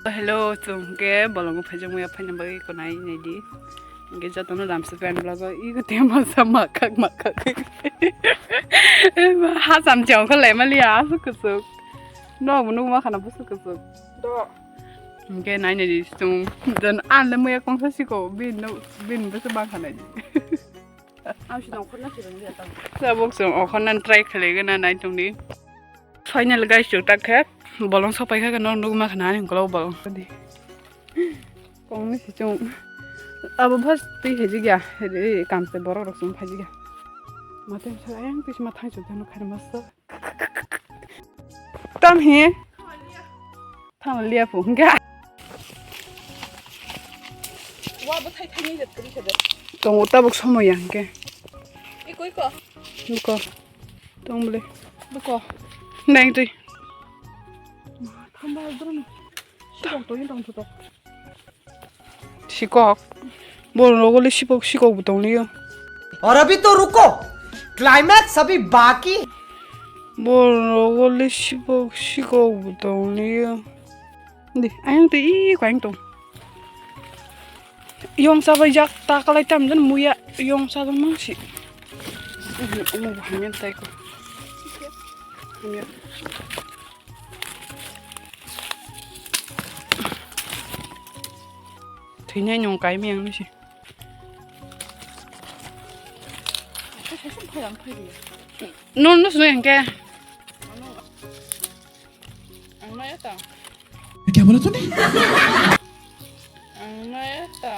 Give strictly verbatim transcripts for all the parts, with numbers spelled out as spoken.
Hello, chwng khe bolongo phaijak muya phaina bagwi konai naidi. Hingke jotono ramsa pen blago, ego tema sa makhak makhak. Hacham chong khe lai maliya, aswk kwchwk. Nokbo nukma khana bwswk kwchwk. Do. Hingke nai naidi chwng, jan anle muya kongsa siko, bin no, bin bwswk bangkha naidi. Ang si nongkhorna si rwngya tang. Tabuk chwng okhorna try khlai gana nai tongdi. Final guys, chwng tak khe bolong sopai kha no nukma khana ani ukolog bolong. Kongni si chwng. Abo first twi khaijigya, re kam se borok rok chwng khaijigya. Mate sa ayang twi ma thang chwng no khair masa. Tam hi? Thang liya pu hingga. Wa bo thai thai ni jat kri khe de. Tong uta bok somoy ya hingke. Iko, iko. Buko. Tong bole. Buko. Nang twi. Khamba drum. Sidong to, sidong to. Sikok. Borok rogole sipok, sikok bo tonglio. और अभी तो रुको, climax अभी बाकी। Borok rogole sipok, sikok bo tonglio. Di, ayang twi i ko ayang tong. Yong sabai jak ta kalai tam jan muya yong sabai mangsi. Omo bo hamya tai ko. Hamya. Thwinai nung kai miyang nisi. Nun nus nung yang ke. Ang naya ta. क्या बोला तूने? Ang naya ta.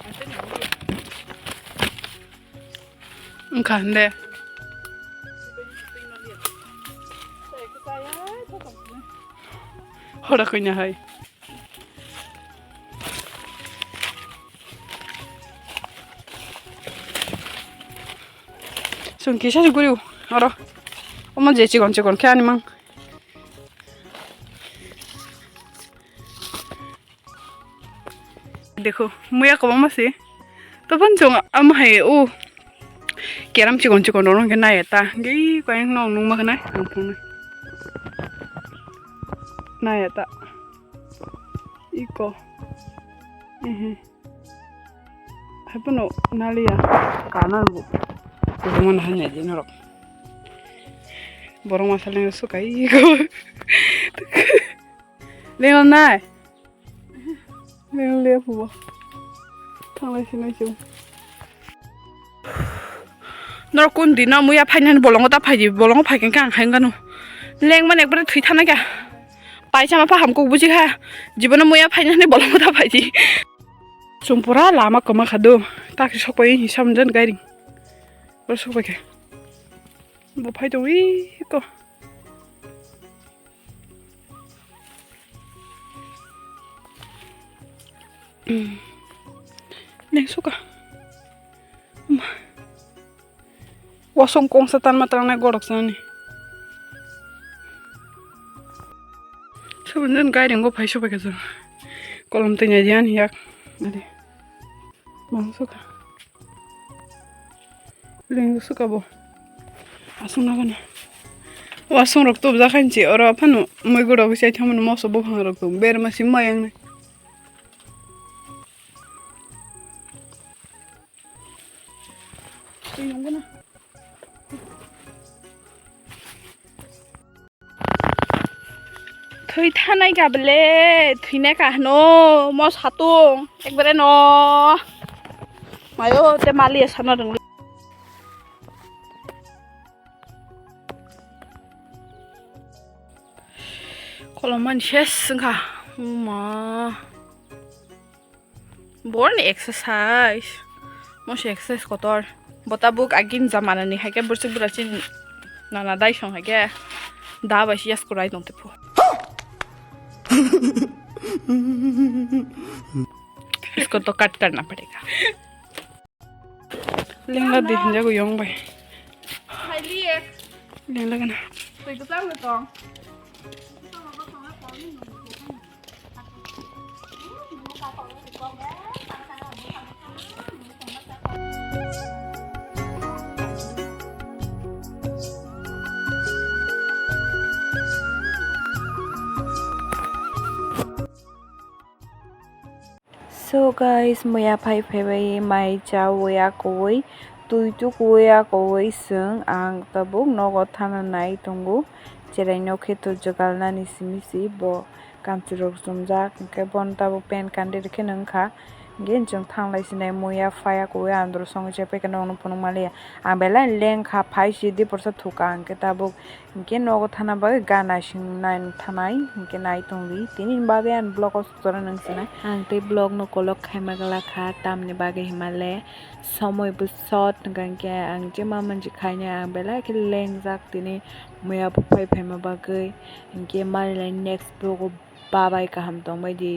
Ang tanya. Wngkha hwnde. Hora kanya hai. Chwng kisa se guriu oro. Omo je chikon chikon khe ani mang. Dekho, muya kwbangma se. Tobon chwng amo hai o keram chikon chikon rok no hwnkhe nai ta. Hwnkhe i koi no nung ma khe nai ang phunuknai. Nai ta. Iko. Ehe. Haiphano naliya. Kana bo. Kwbangma no hanya je norok. Borok masa leng sukai iko. Leng nai. Leng le phubo. Thanglai sinai chwng. Norok kun dino muya phainani bolongo ta phaidi, bolongo phaikhe ang hai wngkha no. Lengmani ekbare thwi thana kha. Paisa ma pha hamkuk buji kha. Jibono muya phainani bolongo ta phaidi. Chwng pura lama kwma kha do. Takri sokpai hinwi samjani gairing. Oro sokpai khe. Bo phai tongwi ko. Neng suka. Wasong kongsa tanma tangnai gorok sanani. Sabun jan gairing go phai suka khe. Kolom tanya jan yak. Ade. Bang suka. Leng suka bo. Asung na gana. Wasung rok tubjak khainchi oro phano mui gurok sai thangmani moso buphang rok tong berma sim mayang nai. Twi nung gana. Thwi thanai kha bele, thwinai kha hwno, mo satung, ekbare no. Mayo, te mali sana rwngli. Kolom mani ses wngkha, ma. Borni exercise. Mo se exercise kotor. Bo tabuk agin jamanani hai khe bwswk bwrachini nana dai song hai khe da bai si yasku rai tong tepho. Isko to cut karna padega. Lengla di hinjago yong bai. Lengla gana. Hello guys, muya phai phaibai mai chawi akowi, twi tukowi akowi chwng ang tabuk nogo thana nai tongo. Cherai no khe to jagal nani simi si bo kamchwlwi rok chumjak, hwnkhe bono tabuk pen kandi rwkhe nw wngkha. Hwnkhe chwng thanglai sinai muya phai akowi andro songwi se paikhe nokno phunuk manliya. Ang belai lengkha phai si di porsa thuka hwnkhe tabuk. Hwnkhe nogo thana bagwi ga naising nai thanai hwnkhe nai tongdi. Tini bagwi ang vlog o jora nang sinai. Ang tei vlog no kolok khaima glak kha, tamni bagwi himale somoi bo short hwnkha hwnkhe ang je ma manjik khainai ang belai khe lengjak tini muya bo phai phaima bagwi. Hwnkhe malai next vlog o bye bye kaham tongbai di.